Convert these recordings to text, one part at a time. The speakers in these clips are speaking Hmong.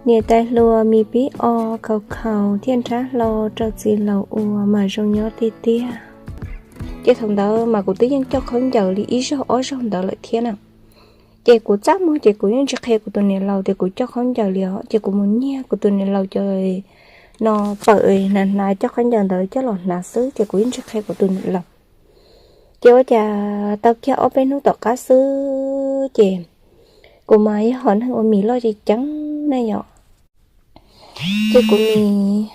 Niam tais hluas Mis pib o khaus khaus thiaj nrhab hlau rau txiv laus ua mas zoo nyob tiag tiag. Ces thaum ntawd mas kuv twb yeej coj khaub ncaws li ib zaug ob zaug ntawd lawm thiab na. Ces kuv txaj muag ces kuv yeej tsis qhia kuv tus niam laus tias kuv coj khaub ncaws li os, ces kuv mus nyiag kuv tus niam laus cov no pawm hnav hnav coj khaub ncaws ntawd coj los hnav xwb ces kuv yeej tsis qhia kuv tus niam laus. Ces ua cas tau kiag ob peb hnub tom qab xwb ces kuv mas yog hom neeg ua mis loj ceev ceev ne yom. Ces kuv mis,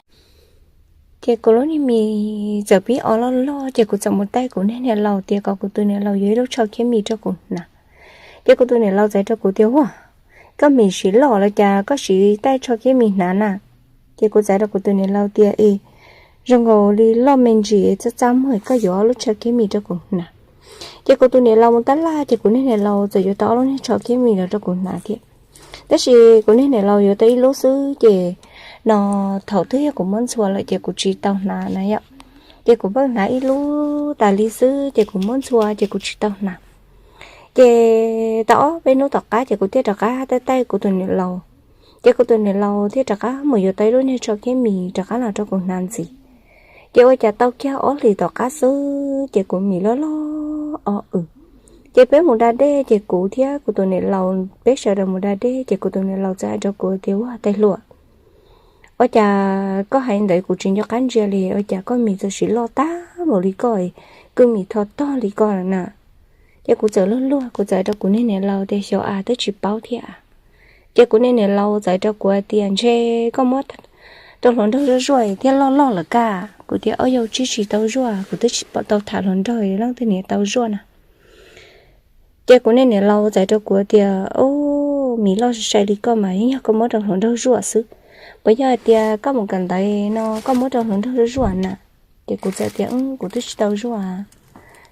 ces kuv lub niag mis txawm pib o loj loj ces kuv txawm mus taij kuv niag niam laus tias kom kuv tus niam laus yuav ib lub tsho khiab mis rau kuv hnav. Ces kuv tus niam laus txawm rau kuv tias, Ua, koj mis siv loj los cas koj siv taij tsho khiab mis hnav na? Ces kuv txawm rau kuv tus niam laus tias, Es zoo nkaus li loj me ntsis txaj txaj muag, koj yuav ob lub tsho khiab mis rau kuv hnav. Ces kuv tus niam laus mus tab laj ces kuv niag niam laus txawm yuav tau ob lub niag tsho khiab mis los rau kuv hnav thiab. Tab sis kuv niag niam laus yuav tau ib lub xwb ces no thaum twg yog kuv muab ntxhua lawm ces kuv tsis tau hnav na yom. Ces kuv pheej hnav ib lub tas li xwb ces kuv muab ntxhua ces kuv tsis tau hnav. Ces tau ob peb hnub tom qab ces kuv thiaj rov qab taij taij kuv tus niam laus. Ces kuv tus niam laus thiaj rov qab mus yuav tau ib lub niag tsho khiab mis rov qab los rau kuv hnav ntxiv. Ces ua cas tau kiag ob hlis tom qab xwb ces kuv mis loj loj o w. Ces peb mus da dej ces kuv thiab kuv tus niam laus peb sawv daws mus da dej ces kuv tus niam laus txawm hais rau kuv tias, Ua, tais hluas, ua cas koj hais ntawd kuv tsis nco qab ntsia li, ua cas koj mis txawm siv loj tag npaum li koj, koj mis tho tog li koj lawm na? Ces kuv txawm luag luag kuv txawm hais rau kuv niag niam laus tias, Xyov as, twb tsis paub thiab. Ces kuv niag niam laus txawm hais rau kuv tias, Ntshe koj muab rau hluas nraug zuaj zuaj thiaj loj loj lawm kaj. Kuv tias, Au, yog tsis tsis tau zuaj, kuv twb tsis pom tau tham hluas nraug leej twg niam tau zuaj na. Ces kuv niag niam laus txawm hais rau kuv tias, Au, mis loj sai sai li koj mas yeej yog koj muab rau hluas nraug zuaj xwb. Puas yog hais tias koj mus kawm ntawv no koj muab rau hluas nraug zuaj zuaj na? Ces kuv txawm tias, Kuv twb tsis tau zuaj.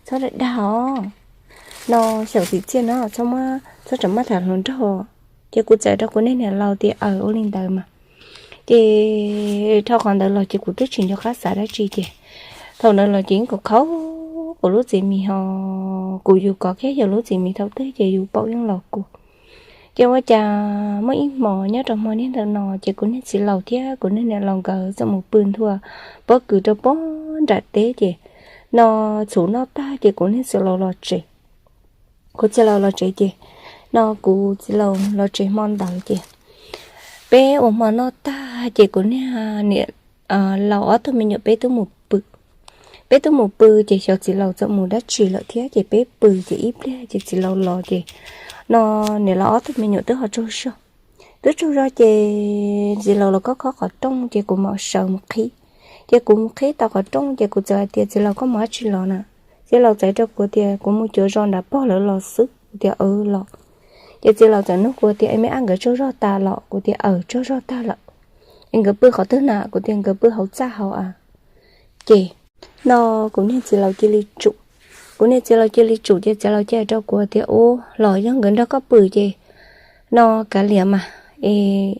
Txhob dag dag os, no xyaum txim txiaj no txhob, txhob tsam maj tham hluas nraug. Ces kuv txawm hais rau kuv niag niam laus tias, Aws, ua li ntawd mas. Ces dhau qhov ntawd los ces kuv twb tsis nco qab xav dab tsi ces thaum ntawd los ces yeej khaus khaus kuv lub txiv mis ho kuv yus kov kiag yus lub txiv mis thaum twg ces yus paum yeej los kuv. Ces ua cas muaj ib hmos nyob rau hmo niag ntawm no ces kuv niag txiv laus thiab kuv niag niam laus nkawd txawm mus pw nthua pob kws rau pob nram teb ces no txhuv noj tag ces kuv niag txiv laus los tsev. Kuv txiv laus los tsev ces no kuv txiv laus los tsev hmo ntawd ces peb ua hmo noj tag ces kuv niag niam laus ob tug me nyuam peb twb mus pw. Peb twb mus pw ces xyov txiv laus txawm mus dab tsi lawm thiab ces peb pw ces ib pliag ces txiv laus los ces no niam laus ob tug me nyuam twb ho tsaug zog. Twb tsaug zog ces txiv laus los khob khob qhov rooj ces kuv mam sawv mus qhib. Ces kuv mus qhib tau qhov rooj ces kuv txawm hais tias, Txiv laus, koj mus dab tsi los na? Txiv laus txawm hais rau kuv tias, Kuv mus cuav zos nram pog lawv los xwb. Kuv tias, Aws, los. Ces txiv laus txawm nug kuv tias, Es me ab nkawd tsaug zog tas los? Kuv tias, Aws, tsaug zog tag lawm. Es nkawd pw qhov twg na? Kuv tias, Nkawd pw hauv txaj hauv av. Ces no kuv niag txiv laus cia li tsum. Kuv niag txiv laus cia li tsum ces txiv laus cia li hais rau kuv tias, Ua, los yog nkawd nrog koj pw ces no kav liam mas. Es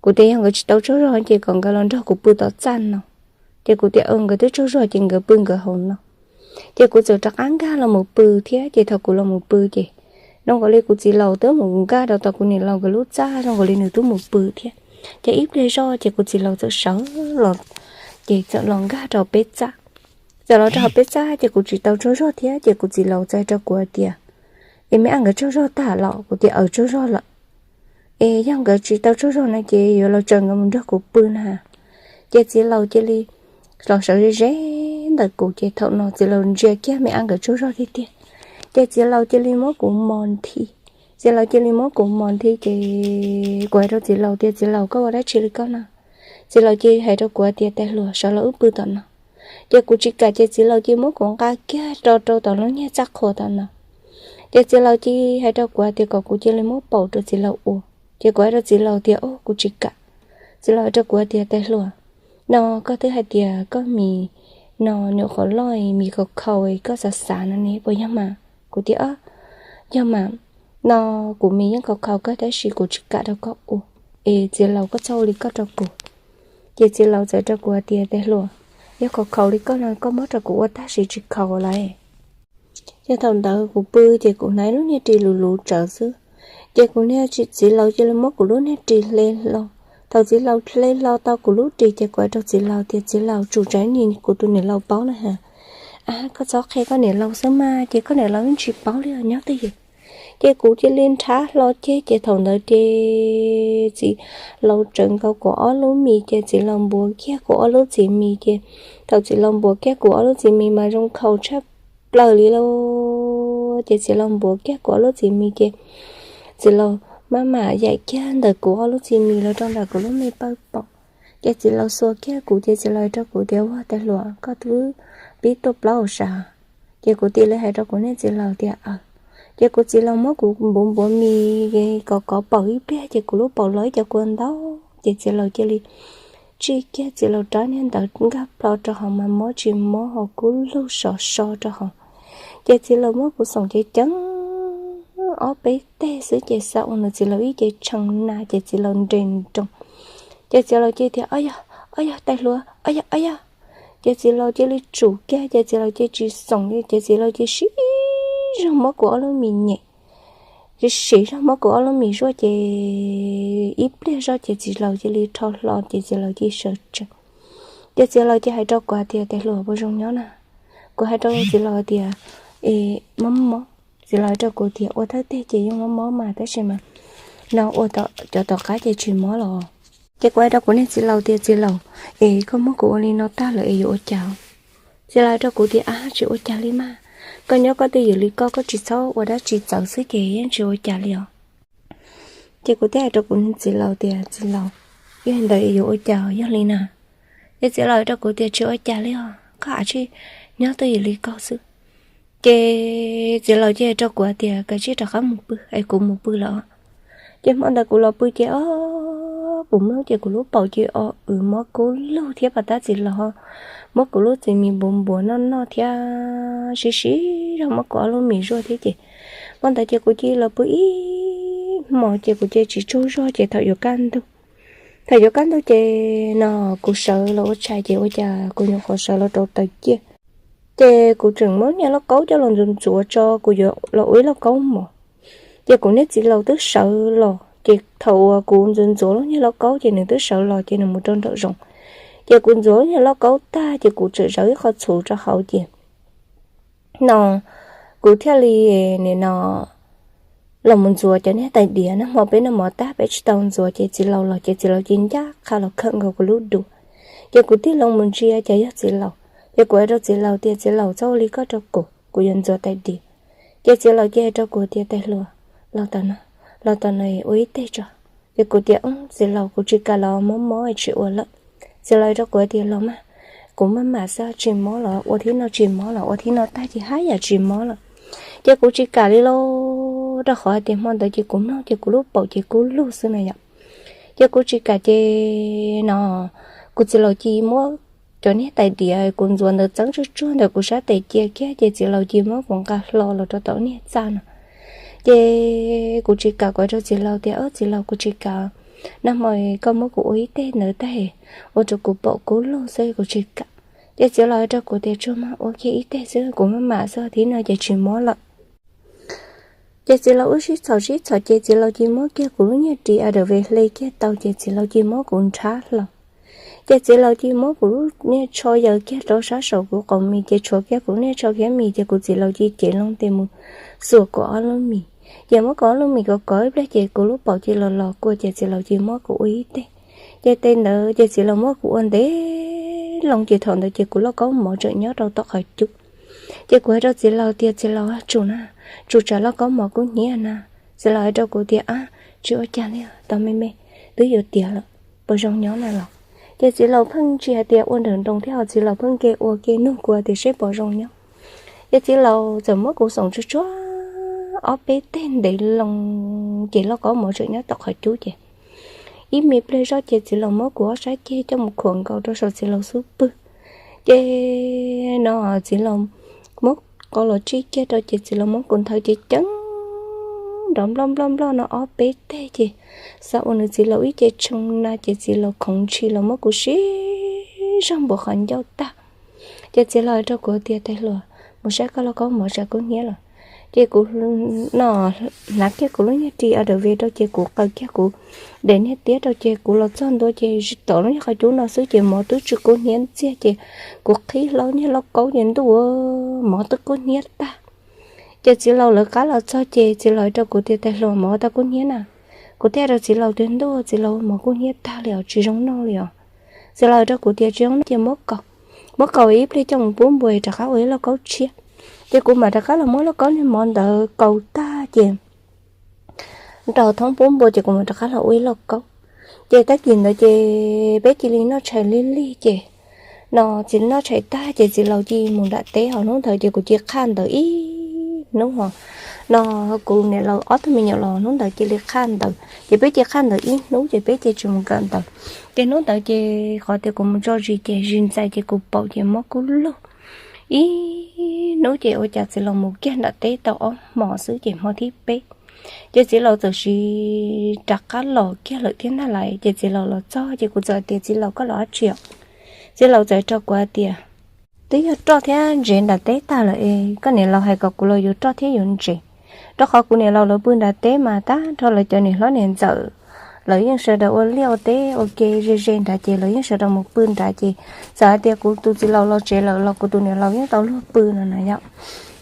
kuv tias, Yog nkawd tsis tau tsaug zog ces kom nkawd los nrog kuv pw tom txaj no. Ces kuv tias, Aws, nkawd twb tsaug zog ces nkawd pw nkawd hauv no. Ces kuv txawm rov qab nkag los mus pw thiab ces thaum kuv los mus pw ces zoo nkaus li kuv txiv laus twb mus nkag rau tom kuv niam laus nkawd lub txaj zoo nkaus li nws twb mus pw thiab. Ces ib pliag zoj ces kuv txiv laus txawm sawv los, ces txawm los nkag rau peb txaj. Txawm los rau hauv peb txaj ces kuv tsis tau tsaug zog thiab ces kuv txiv laus txawm hais rau kuv tias, Es me ab nkawd tsaug zog tag los? Kuv tias, Aws, tsaug zog lawm. Es yog nkawd tsis tau tsaug zog no ces yuav los tsaws nkawd mus nrog kuv pw na. Ces txiv laus cia li los sawv ze ze ntawm kuv ces thaum no txiv laus ntsia kiag me ab nkawd tsaug zog tiag tiag. Ces txiv laus cia li muab kuv mos nthi. Txiv laus cia li muab kuv mos nthi ces kuv hais rau txiv laus tias, Txiv laus, koj ua dab tsi li koj no? Txiv laus cia li hais rau kuv tias, Tais hluas, sawv los wb pw tom no. Ces kuv tsis kam ces txiv laus cia li muab kuv nqa kiag rau rau tom lub niag txaj qhua tom no. Ces txiv laus cia li hais rau kuv tias kom kuv cia li muab paum rau txiv laus ua. Ces kuv hais rau txiv laus tias, Au, kuv tsis kam. Txiv laus hais rau kuv tias, Tais hluas, no koj twb hais tias koj mis no nyuam qhuav loj, mis khaus khaus, koj xav xav no ne, puas yog mas? Kuv tias, Yog mas, no kuv mis yeej khaus khaus kawg tab sis kuv tsis kam rau koj ua. Es txiv laus, koj txhob ua li koj rau kuv. Ces txiv laus txawm rau kuv tias, Tais hluas, yog khaus khaus li koj no koj muab rau kuv ua tag sim tsis khaus lawm. Ces thaum ntawd kuv pw ces kuv hnav lub niag ris luv luv tsawv xwb. Ces kuv niag txiv laus cia li muab kuv lub niag ris hle hlo. Thaum txiv laus hle hlo tau kuv lub ris ces kuv hais rau txiv laus tias, txiv laus, tsum tsam nim kuv tus niam laus paub na has. A, koj txhob qhia koj niam laus xwb mas, ces koj niam laus yeej tsis paub li os nyob twj ywm. Ces kuv cia li nrhav hlo ceg ces thaum ntawd ces txiv laus tsawv nkaus kuv ob lub mis ces txiv laus npuav kiag kuv ob lub txiv mis ces thaum txiv laus npuav kiag kuv ob lub txiv mis mas zoo khaus tshaj plaws li lauj. Ces txiv laus npuav kiag kuv ob lub txiv mis ces txiv laus maj mam yaim kiag ntawm kuv ob lub txiv mis los rau ntawm kuv lub me pawj paum. Ces txiv laus xuas kiag kuv ces txiv laus hais rau kuv tias, ua, tais hluas, koj twb pib tuaj plaub hauv sav. Ces kuv cia li hais rau kuv niag txiv laus tias, aw. Ces kuv txiv laus muab kuv npuav npuav mis kom kov paum ib pliag ces kuv lub paum los ib co kua ntau. Ces txiv laus cia li tsij kiag txiv laus rab niag ntawd nkag plho rau hauv mas mob tsis mob ho kub lug sov so rau hauv. Ces txiv laus muab kuv xoom ceev ceev ob peb teg xwb ces xav ua nws txiv laus ib ce tshee na ces txiv laus nres nroos. Ces txiv laus cia tias, ob yog, ob yog tais hluas, ob yog, ob yog. Ces txiv laus cia li tsum kiag ces txiv laus cia tsis xoom li ces txiv laus cia siv zog muab kuv ob lub mis nyem, siv zog muab kuv ob lub mis zuaj ces ib pliag zoj ces txiv laus cia li rho hlo ces txiv laus cia sawv tsees. Ces txiv laus cia hais rau kuv tias, tais hluas, puas zoo nyob na? Kuv hais rau txiv laus tias, e, mob mob. Txiv laus hais rau kuv tias, ua thawj teg ces yeej mob mob mas tab sis mas no ua cov tom qab ces tsis mob los. Ces kuv hais rau kuv niag txiv laus tias, txiv laus, es koj muab kuv ua li no tag lawm es yuav ua cas? Txiv laus hais rau kuv tias, ab, tsis ua cas li mas, koj nyob koj twj ywm li koj, koj tsis txhob ua dab tsi txawv xwb ces yeej tsis ua cas li os. Ces kuv thiaj hais rau kuv niag txiv laus tias, txiv laus, yog li ntawd es yuav ua cas yog li na? Ces txiv laus hais rau kuv tias, tsis ua cas li os, koj ab tsi nyob twj ywm li koj xwb. Ces txiv laus cia hais rau kuv tias, kav tsij rov qab mus pw es kuv mus pw lawm. Ces hmo ntawd kuv los pw ces, o, kuv mloog ces kuv lub paum ces o, wb mob kub lug thiab pas tab txiv laus muab kuv lub txiv mis npuav npuav noj noj thiab siv siv zog muab kuv ob lub mis zuaj thiab ces hmo ntawd ces kuv cia li los pw ib hmos ces kuv cia tsis tsaug zog ces thaum yuav kaj ntug, thaum yuav kaj ntug ces no kuv sawv los ua tshais ces ua cas kuv nyuam qhuav sawv los rau taw ciaj, ces kuv tseem muab niag lauj kaub coj los ntxuav ntxuav tso kuv yuav los ua ib lauj kaub mov. Ces kuv niag txiv laus twb sawv los ces thaum uas kuv ntxuav ntxuav lub niag lauj kaub ces nws twb sawv los ces nws mus rau nraum zoov. Ces kuv ntxuav lub niag lauj kaub tag ces kuv tseem zawv ib qho txhuv rau hauv ces no kuv thiaj li nim no los mus ntxuav cov niag tais diav. Nag hmo peb noj mov tag peb tsis tau ntxuav ces txiv laus los ces txiv laus cia ncaj qha los khawm nkaus kuv lub duav. Ces kuv tig loo mus ntsia ces yog txiv laus ces kuv hais rau txiv laus tias, txiv laus, txhob ua li koj rau kuv, kuv yuav ntxuav tais diav. Ces txiv laus cia hais rau kuv tias, tais hluas, los tom no, los tom no ua ib teg tso. Ces kuv tias, txiv laus, kuv tsis kam los, mob mob tsis ua lawm. Txiv laus hais rau kuv tias, los mas, kuv maj mam xwb, tsis mob los ua thib no, tsis mob los ua thib no tag ces haj yam tsis mob lawm. Ces kuv tsis kam li lauj, rau qhov hais tias hmo ntawd ces kuv mloog ces kuv lub paum ces kub lug xwb na yom. Ces kuv tsis kam ces no kuv txiv laus cia muab cov niag tais diav kuv ntxuav ntawd txeeb tsuag tsuag ntawm kuv sab tes cia kiag ces txiv laus cia muab kuv nqa hlo los rau tom niag txaj no. Ces kuv tsis kam, kuv hais rau txiv laus tias, txiv laus, kuv tsis kam, nag hmo koj muab kuv ua ib teg ntawd tag ua rau kuv paum kub lug xwb, kuv tsis kam. Ces txiv laus hais rau kuv tias, tsuag mas, ua kiag ib teg xwb, kuv maj mam xwb, thib no ces tsis mob lawm. Ces txiv laus wb sib txhom sib txhom ces txiv laus cia muab kiag kuv lub niag ris a dav ve hle kiag tau ces txiv laus cia muab kuv nrhav hlo. Ces txiv laus cia muab kuv lub niag tsho yaws kiag rau sab saum kuv qaum mis ces tshuav kiag kuv lub niag tsho kiag mis ces kuv txiv laus cia cev loo tes mus xuas kuv ob lub mis. Ces muab kuv ob lub mis kov kov ib pliag ces kuv lub paum cia los los kua ces txiv laus cia muab kuv ua ib teg. Ces tes ntawd ces txiv laus muab kuv ua ntev loo ces thaum ntawd ces kuv lauj kaub mov tseem nyob rau tom qhov cub. Ces kuv hais rau txiv laus tias, txiv laus, tsum na, tsum tsam lauj kaub mov kub hnyiab na. Txiv laus hais rau kuv tias, ab, tsis ua cas li, tau me me, twb yuav tiav lawm, puas zoo nyob na los? Ces txiv laus pheej tsis hais tias ua nrawm nroos thiab ho txiv laus pheej ke ua ke nug kuv tias seb puas zoo nyob. Ces txiv laus txawm muab kuv xoom tsuag tsuag ob peb teg ntev loo ces lauj kaub mov tseem nyob tom qhov cub ces ib me pliag zoj ces txiv laus muab kuv ob sab ceg coj mus khuam nkaus rau saum txiv laus xub pwg. Ces no txiv laus muab qau los tsij kiag rau ces txiv laus muab kuv nthawv ceev ceev nrov nploj nploj nploj no ob peb teg ces xav ua nws txiv laus ib ce tshee na ces txiv laus khoov ntshis los muab kuv siv zog npuav qhov ncauj tag. Ces txiv laus hais rau kuv tias, tais hluas, mus saib koj lauj kaub mov tsam kub hnyiab lawm. Ces kuv no hnav kiag kuv lub niag ris a dav ve rau ces kuv qaws kiag kuv daim niag tiab rau ces kuv los txog ntua ces tom lub niag qhov cub no xwb ces mov twb tsis kub hnyiab ntxiag ces kuv qhib hlo niag lauj kaub ces ntuj, mov twb kub hnyiab tag. Ces txiv laus lawv qab los txog ces txiv laus rau kuv tias, tais hluas, mov tau kub hnyiab na. Kuv thiaj rau txiv laus tias, ntuj, txiv laus, mov kub hnyiab tag li os, tsis zoo noj li os. Txiv laus rau kuv tias, tsis zoo noj ces muab kaus, muab kaus ib pliag coj mus pub npua rov qab ua ib lauj kaub tshiab. Ces kuv mam rov qab los muab lauj kaub niag mov ntawd kaus tag ces nrog thoob pub npua ces kuv mam rov qab los ua ib lauj kaub. Ces tag kis ntawd ces peb cia li noj tshais lig lig ces no txiv noj tshais tag ces txiv laus cia li mus nram teb hos hnub ntawd ces kuv cia li qhaj ntawd ib hnub hos no kuv niam laus ob tug me nyuam los hnub ntawd cia li qhaj ntawd ces peb cia li qhaj ntawd ib hnub ces peb cia li tsis mus kawm ntawd. Ces hnub ntawd ces qhov tias kuv mus tso zis ces zis ntxais ces kuv paum ces mob kub lug ib hnub ces ua cas txiv laus mus kiag nram teb tau ob hmos xwb ces hmo thib peb ces txiv laus txawm sis rov qab los kiag lawm thiab ntag lauj. Ces txiv laus los txog ces kuv txawm tias, txiv laus, koj los dab tsi os? Txiv laus txawm rau kuv hais tias, twb yog roj thiab ntsev nram teb tag lawm es koj niam laus hais kom kuv los yuav roj thiab yuav ntsev, rau qhov kuv niam laus lawv pw nram teb mas tag nrho lawv cov niam hlob niam ntxawm lawv yeej sawv daws ua liaj ua teb ua ke ze ze nrad ces lawv yeej sawv daws mus pw nrad ces txawm hais tias kuv tus txiv laus los tsev lawm los kuv tus niam laus yeej tau luag pw no na yom.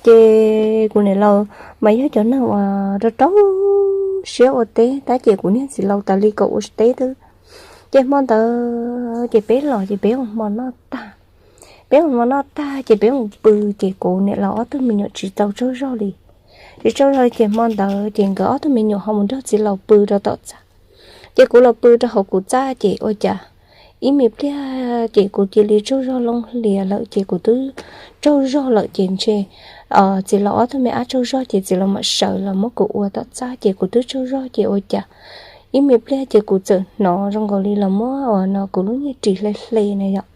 Ces kuv niam laus mas yog cov neeg uas rau rau siab ua teb tab ces kuv niag txiv laus tas li kom ua teb twb. Ces hmo ntawd ces peb los ces peb ua hmo noj tag, peb ua hmo noj tag ces peb mus pw ces kuv niam laus ob tug me nyuam tsis tau tsaug zog li. Tsis tsaug zog li ces hmo ntawd ces nkawd ob tug me nyuam ho mus nrog txiv laus pw rau tom txaj. Ces kuv los pw rau hauv kuv txaj ces ua cas ib me pliag ces kuv cia li tsaug zog loo hlias lawm ces kuv twb tsaug zog lawm ces ntshe txiv laus ob tug me ab tsaug zog ces txiv laus mam sawv los muab kuv ua tom txaj ces kuv twb tsaug zog ces ua cas ib me pliag ces kuv txawm hnov zoo nkaus li los muab uas no kuv lub niag ris hle hle na yom.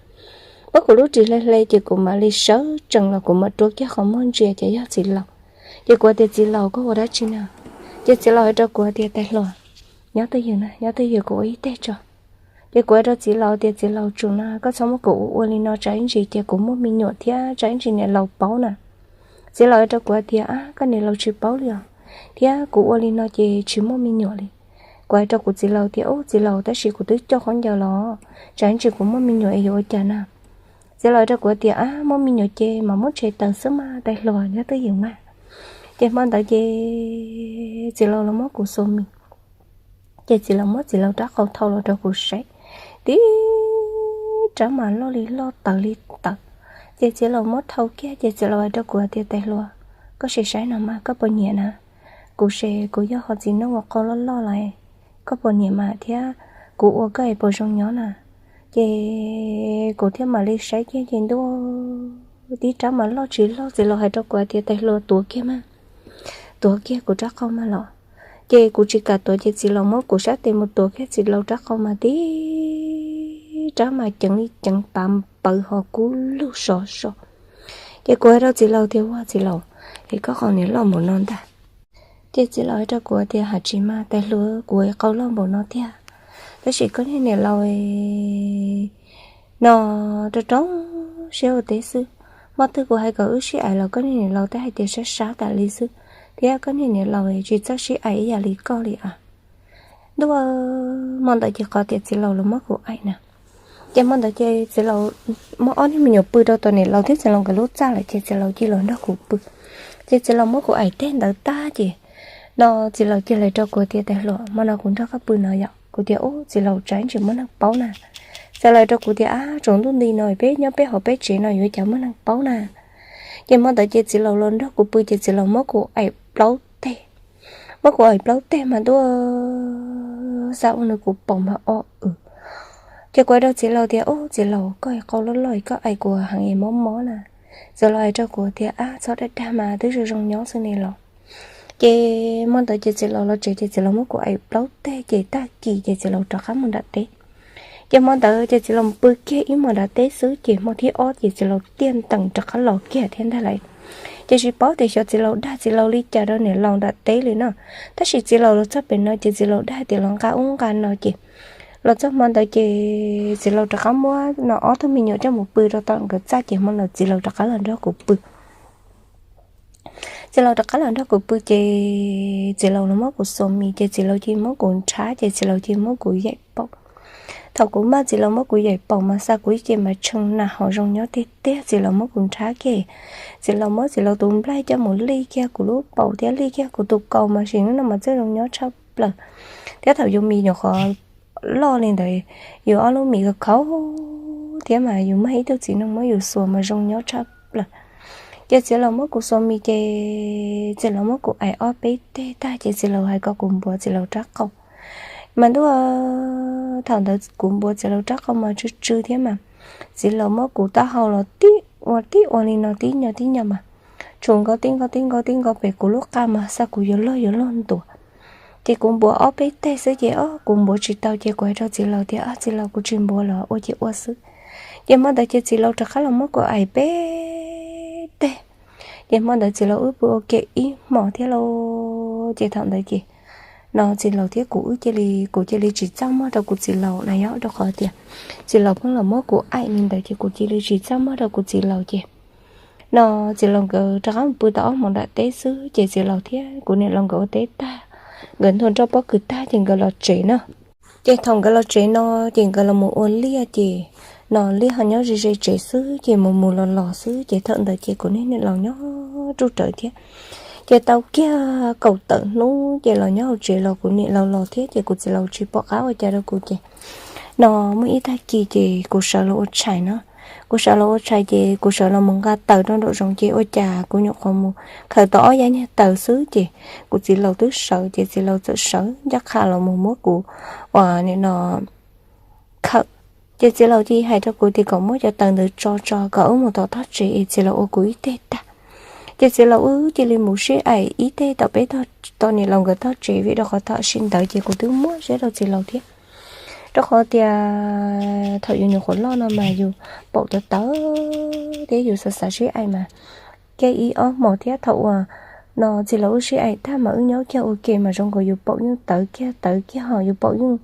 Muab kuv lub ris hle hle ces kuv mam li sawv tsees los kuv mam rua kiag qhov muag ntsia ces yog txiv laus. Ces kuv tias, txiv laus, koj ua dab tsi na? Ces txiv laus hais rau kuv tias, tais hluas, nyob twj ywm na, nyob twj ywm kuv ua ib teg tso. Ces kuv hais rau txiv laus tias, txiv laus, tsum na, koj txhob muab kuv ua ua li no tsam ib ntsis ces kuv muaj me nyuam thiab tsam ib ntsis niam laus paub na. Txiv laus hais rau kuv tias, ab, koj niam laus tsis paub li os, thiab kuv ua li no ces tsis muaj me nyuam li. Kuv hais rau kuv txiv laus tias, ub, txiv laus, tab sis kuv twb coj khaub ncaws los, tsam ib ntsis kuv muaj me nyuam es yuav ua cas na? Txiv laus hais rau kuv tias, ab, muaj me nyuam ces mam muab tshem tawm xwb mas, tais hluas, nyob twj ywm mas. Ces hmo ntawd ces txiv laus los muab kuv xuas mis, ces txiv laus muab txiv laus rab qau thau los rau kuv saib, tib rab mas loj li loj tawv li tawv. Ces txiv laus muab thau kiag ces txiv laus hais rau kuv tias, tais hluas, koj sim saib no mas koj puas nyiam na? Kuv sim, kuv yog ho txiv neej uas qau loj loj lawm, koj puas nyiam mas thiab kuv ua koj es puas zoo nyob na? Ces kuv thiaj mam li saib kiag ces ntuj, tib rab mas loj tsis loj, txiv laus hais rau kuv tias, tais hluas, tuav kiag mas, tuav kiag kuv rab qau mas los. Ces kuv tsis kam tuav ces txiv laus muab kuv sab tes mus tuav kiag txiv laus rab qau mas tib rab mas ceev li ceev, pav pawv ho kub lug sov so. Ces kuv hais rau txiv laus tias, ua txiv laus, es koj qau niag loj npaum no ntag. Ces txiv laus hais rau kuv tias, hais tsis mas, tais hluas, kuv qau loj npaum no tiag, tab sis koj niag niam laus no rau rau siab ua teb xwb. Hmo twg kuv hais kom wb sib aim los koj niag niam laus twb hais tias sab sab tas li xwb, thiab koj niag niam laus tsis txawj sib aim ib yam li koj li as. Ntuj, hmo ntawd ces qhov tias txiv laus los muab kuv aim na, ces hmo ntawd ces txiv laus muab ob niag me nyuam pw rau tom niam laus thiab txiv laus nkawd lub txaj lawm ces txiv laus cia li los nrog kuv pw. Ces txiv laus muab kuv aim teg ntawd tag ces no txiv laus cia li rau kuv tias, tais hluas, hmo no kuv nrog koj pw no yom. Kuv tias, ub, txiv laus, tsam ib ntsis muaj neeg paub na. Txiv laus rau kuv tias, ab, tsaus ntuj nti no peb nyob peb hauv peb tsev no yuav cas muaj neeg paub na. Ces hmo ntawd ces txiv laus los nrog kuv pw ces txiv laus muab kuv aim plaub teg. Muab kuv aim plaub teg mas ntuj, xav ua nws kuv paum mas o w. Ces kuv hais rau txiv laus tias, ub, txiv laus, koj qau loj loj koj aim kuv heev es mob mob na. Txiv laus hais rau kuv tias, ab, txhob dag dag mas, twb zoo zoo nyob xwb ne los. Ces hmo ntawd ces txiv laus los tsev ces txiv laus muab kuv aim plaub teg ces tag kis ces txiv laus rov qab mus nram teb. Ces hmo ntawd ces txiv laus pw kiag ib hmos nram teb xwb ces hmo thib ob ces txiv laus tiaj ntees rov qab los kiag thiab ntag lauj. Ces tsis paub tias xyov txiv laus dag txiv laus li cas rau niam laus nram teb li no. Tab sis txiv laus los txog pem no ces txiv laus dag tias los nqa ub nqa no ces los txog hmo ntawd ces txiv laus rov qab muab no ob tug me nyuam coj mus pw rau tom nkawd txaj ces hmo ntawd txiv laus rov qab los nrog kuv pw. Txiv laus rov qab los nrog kuv pw ces txiv laus los muab kuv xuas mis ces txiv laus cia li muab kuv nrhav ces txiv laus cia li muab kuv yaim paum. Thaum kuv maj txiv laus muab kuv yaim paum mas xa kuv ib ce mas tshee nas hauv zoo nyob tiag tiag, txiv laus muab kuv nrhav kiag. Txiv laus muab txiv laus tus nplaig coj mus lij kiag kuv lub paum thiab lij kiag kuv tus kaus mas sim neej no mas txawj zoo nyob tshaj plaws. Thiab thaum yus mis nyuam qhuav loj li ntawd, yus ob lub mis khaus thiab mas yus maj ib tug txiv neej muab yus xuas mas zoo nyob tshaj plaws. Ces txiv laus muab kuv xuas mis ces txiv laus muab kuv aim ob peb teg tag ces txiv laus hais kom kuv npuav txiv laus rab qau. Mas ntuj, thaum ntawd kuv npuav txiv laus rab qau mas tsw tsw thiab mas txiv laus muab kuv taub hau los tib ua tib ua li no tib nyo tib nyo mas tshum nkaus tib nkaus tib nkaus tib nkaus pem kuv lub qa mas xa kuv yuav luag yuav luag ntuav. Ces kuv npuav ob peb teg xwb ces o kuv npuav tsis tau ces kuv hais rau txiv laus tias, Txiv laus, kuv tsis npuav lawm, ua ces ua xwb. Ces hmo ntawd ces txiv laus rov qab los muab kuv aim peb teg. Ces hmo ntawd txiv laus wb pw ua ke ib hmos thiab lauj. Ces thaum ntawd ces no txiv laus thiab kuv wb cia li, kuv cia li tsis txaj muag rau kuv txiv laus na yog rau qhov tias txiv laus pheej los muab kuv aim li ntawd ces kuv cia li tsis txaj muag rau kuv txiv laus ces no txiv laus nkawd rov qab mus pw tau ob hmos nram teb xwb ces txiv laus thiab kuv niam laus nkawd ua teb tag, nkawd ntuag nroj pob kws tag ces nkawd los tsev na. Ces thaum nkawd los tsev no ces nkawd los mus ua liaj ces no liaj ho nyob ze ze tsev xwb ces mus mus los los xwb ces thaum ntawd ces kuv niag niam laus nyob ruj rawv thiab. Ces tau kiag kaum tawm hnub ces los nyob hauv tsev los kuv niam laus los thiab ces kuv txiv laus tsis pom qab ua cas rau kuv ces no muaj ib tag kis ces kuv sawv los ua tshais na. Kuv sawv los ua tshais ces kuv sawv los mus nqa taws rau nraum zoov ces ua cas kuv nyuam qhuav mus khaws tau ob yab niag taws xwb ces kuv txiv laus twb sawv ces txiv laus txawm sawv ncaj qha los mus muab kuv ua nim no khawm. Ces txiv laus cia li hais rau kuv tias kom muab cov taws ntawd tso tso kom wb mus tom tog tsev es txiv laus ua kuv ib teg tag. Ces txiv laus wb cia li mus sib aim ib teg tom peb tog, tom niam laus nkawd tog tsev vim rau qhov tam sim ntawd ces kuv twb muab siab rau txiv laus thiab. Rau qhov tias thaum yus nyuam qhuav loj no mas yus paum tawv tawv thiab yus xav xav sib aim mas kiag ib ob hmos thiab thaum uas no txiv laus wb sib aim tag mas wb nyob kiag ua ke mas zoo nkaus yus paum yeej tawv kiag tawv kiag ho yus paum yeej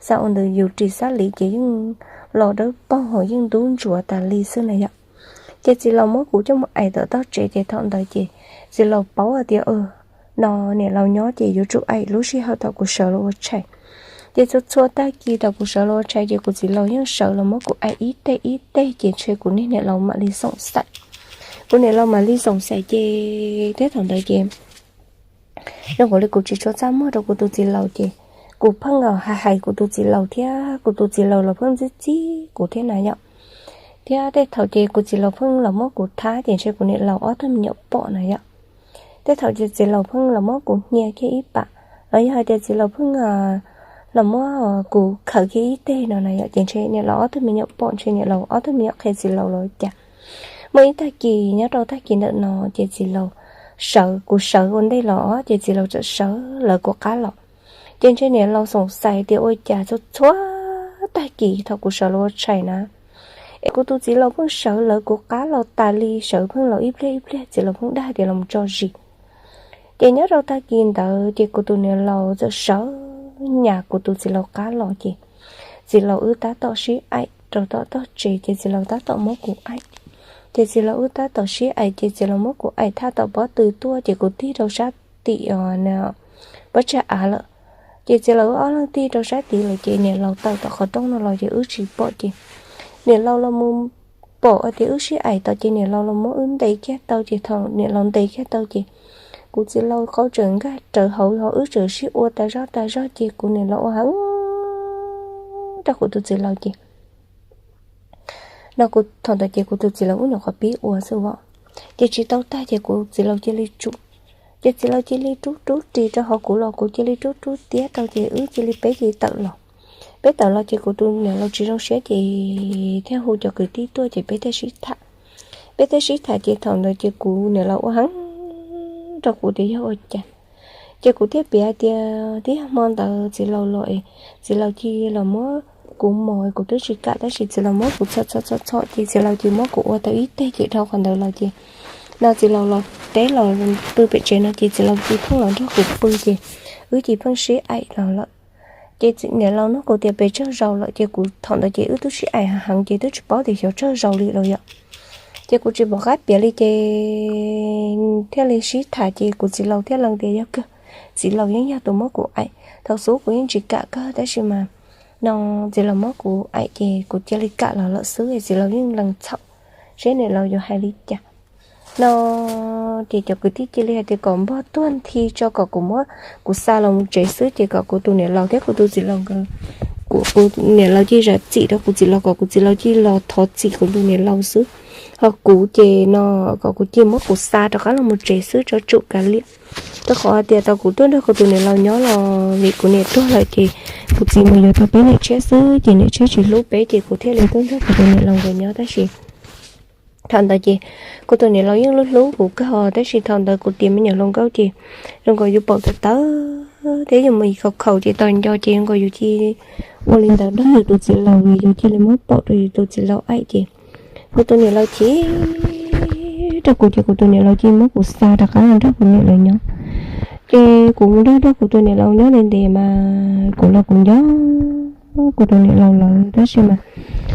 xav ua ntawd yus ris xab li ces yeej los dawb paug ho yeej ntub ntsuav tas li xwb na yom. Ces txiv laus muab kuv coj mus aim tom tog tsev ces thaum ntawd ces txiv laus paub hais tias no niam laus nyob ces yuav tsum aim lub sij hawm thaum kuv sawv los ua tshais. Ces txhua txhua tag kis thaum kuv sawv los ua tshais ces kuv txiv laus yeej sawv los muab kuv aim ib teg ib teg ces ntshe kuv niag niam laus mam li xoom xaim. Kuv niam laus mam li xoom xaim ces thiab thaum ntawd ces zoo nkaus li kuv tsis tshua txaj muag rau kuv tus txiv laus ces kuv pheej hais hais kuv tus txiv laus thiab kuv tus txiv laus los pheej txib txib kuv thiab na yom. Thiab tej thaum ces kuv txiv laus pheej los muab kuv thab ces ntshe kuv niam laus ob tug me nyuam pom na yom. Tej thaum ces txiv laus pheej los muab kuv hnia kiag ib pam los yog hais tias txiv laus pheej los muab kuv khawm kiag ib teg no na yom ces ntshe niam laus ob tug me nyuam pom ntshe niam laus ob tug me nyuam qhia txiv laus los cas. Muaj ib tag kis nyob rau tag kis ntawm no ces txiv laus sawv, kuv sawv ua ntej los ces txiv laus txawm sawv lawv kuv qab los. Ces ntshe niam laus xoom xaim tias ua cas txhua txhua tag kis thaum kuv sawv los ua tshais na es kuv tus txiv laus pheej sawv lawv kuv qab los tas li, sawv pheej los ib pliag ib pliag txiv laus pheej dag tias los tso zis. Ces nyob rau tag kis ntawd ces kuv tus niam laus txawm sawv nyas kuv tus txiv laus qab los ces txiv laus wb tab tom sib aim rau tom tog tsev ces txiv laus tab tom muab kuv aim. Ces txiv laus wb tab tom sib aim ces txiv laus muab kuv aim thaj tom pob tw tuaj ces kuv tig rau sab tim pob tsag av lawm. Ces txiv laus wb ob leeg tig rau sab tid lawm ces niam laus tawm tom qhov rooj no los ces wb tsis pom ces niam laus los mus pom tias wb sib aim tom ces niam laus los muab wb ntes kiag tau ces thaum niam laus ntes kiag tau ces kuv txiv laus qau tseem nkag rawv hauv ho wb tseem sib ua tas zog tas zog ces kuv niam laus ua heev rau kuv tus txiv laus ces no kuv thaum ntawd ces kuv tus txiv laus wb nyuam qhuav pib ua xwb os. Ces tsis tau tag ces kuv txiv laus cia li tsum. Ces txiv laus cia li rub rub ris rau hauv kuv los kuv cia li rub rub tiab rau ces wb cia li peb cia li tawm los. Peb tawm los ces kuv tus niam laus tsis zoo siab ces thiaj hu cov kwv tij tuaj ces peb thiaj sib tham. Peb thiaj sib tham ces thaum ntawd ces kuv niam laus ua heev rau kuv tias yog ua cas. Ces kuv thiaj piav hais tias twb yog hmo ntawd txiv laus los es txiv laus cia li los muab kuv mos, kuv twb tsis kam tab sis txiv laus muab kuv txhom txhom txhom txhom ces txiv laus cia li muab kuv ua tau ib teg ces dhau qhov ntawd los ces no txiv laus los teb los pw pem tsev no ces txiv laus cia li pheej los nrog kuv pw ces wb cia li pheej sib aim los lawm. Ces niam laus nug kuv tias pes tsawg zaus lawm ces kuv thaum ntawd ces wb twb sib aim heev ces twb tsis paub tias xyov tsawg zaus li los yom. Ces kuv tsis pom qab piav li ces thiaj li sib tham ces kuv txiv laus thiaj lees tias yog kawg, txiv laus yeej yog tus muab kuv aim. Thaum xub kuv yeej tsis kam kawg tab sis mas no txiv laus muab kuv aim ces kuv cia li kam los lawm xwb, txiv laus yeej lees txhaum seb niam laus yuav hais li cas no. Ces cov kwv tij cia li hais tias kom npog tuag nthi tso kom kuv muab kuv xa los mus tsev xwb ces kom kuv tus niam laus thiab kuv tus txiv laus nkawd, kuv, kuv niam laus cia li zam txim rau kuv txiv laus kom kuv txiv laus cia li los thov txim kuv tus niam laus xwb. Ho kuv ces no kom kuv cia li muab kuv xa rov qab los mus tsev xwb tso tsum kav liam. Rau qhov hais tias tau kuv tuaj nrog kuv tus niam laus nyob los vim kuv niam tuag lawm ces kuv txiv mus yuav tau peb niam tshiab xwb ces niam tshiab tsis hlub peb ces kuv thiaj li tuaj nrog kuv tus niam laus nkawd nyob tab sis thaum ntawd ces kuv tus niam laus yeej hlub hlub kuv kawg tab sis thaum ntawd kuv tiav me nyuam hluas nkauj ces zoo nkaus yus paum tawv tawv thiab yus mus khaus khaus ces tau nco ces zoo nkaus yus cia li ua li ntawd nrog yus tus txiv laus, yus cia li muab paum rau yus tus txiv laus aim ces kuv tus niam laus chim rau kuv ces kuv tus niam laus cia li muab kuv xa rov qab los nrog kuv niam laus nyob. Ces kuv mus nrog nrog kuv tus niam laus nyob ntev ntev mas kuv los kuv nco kuv tus niam laus lawm tab sis mas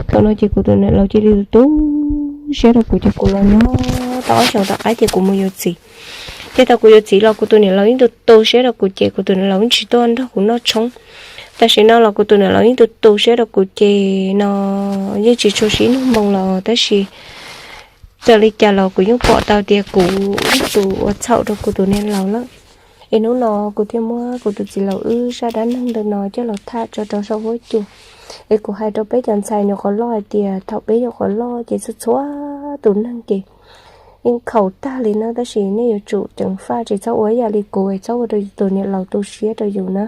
thaum no ces kuv tus niam laus cia li tu siab rau kuv ces kuv los nyob tau ob xyoos tom qab ces kuv mus yuav txiv. Ces thaum kuv yuav txiv los kuv tus niam laus yeej tu tu siab rau kuv ces kuv tus niam laus yeej tsis tuaj nrog kuv noj tshoob. Tam sim no los kuv tus niam laus yeej tu tu siab rau kuv ces no yeej tsis tshua sib nug moo los tab sis txawm li cas los kuv yeej pom tau tias kuv yog tus ua txhaum rau kuv tus niam laus lawm. Es hnub no kuv thiaj muab kuv tus txiv laus wb zaj dab neeg ntawm no coj los tham tso rau saum huab cua. Es kuv hais rau peb cov ntxhais nyuam qhuav loj hais tias thaum peb nyuam qhuav loj ces txhua txhua tus neeg ces yeej khaus tag li na tab sis nej yuav tsum ceev faj tsis txhob ua ib yam li kuv es txhob ua rau yus tus niam laus tu siab rau yus na.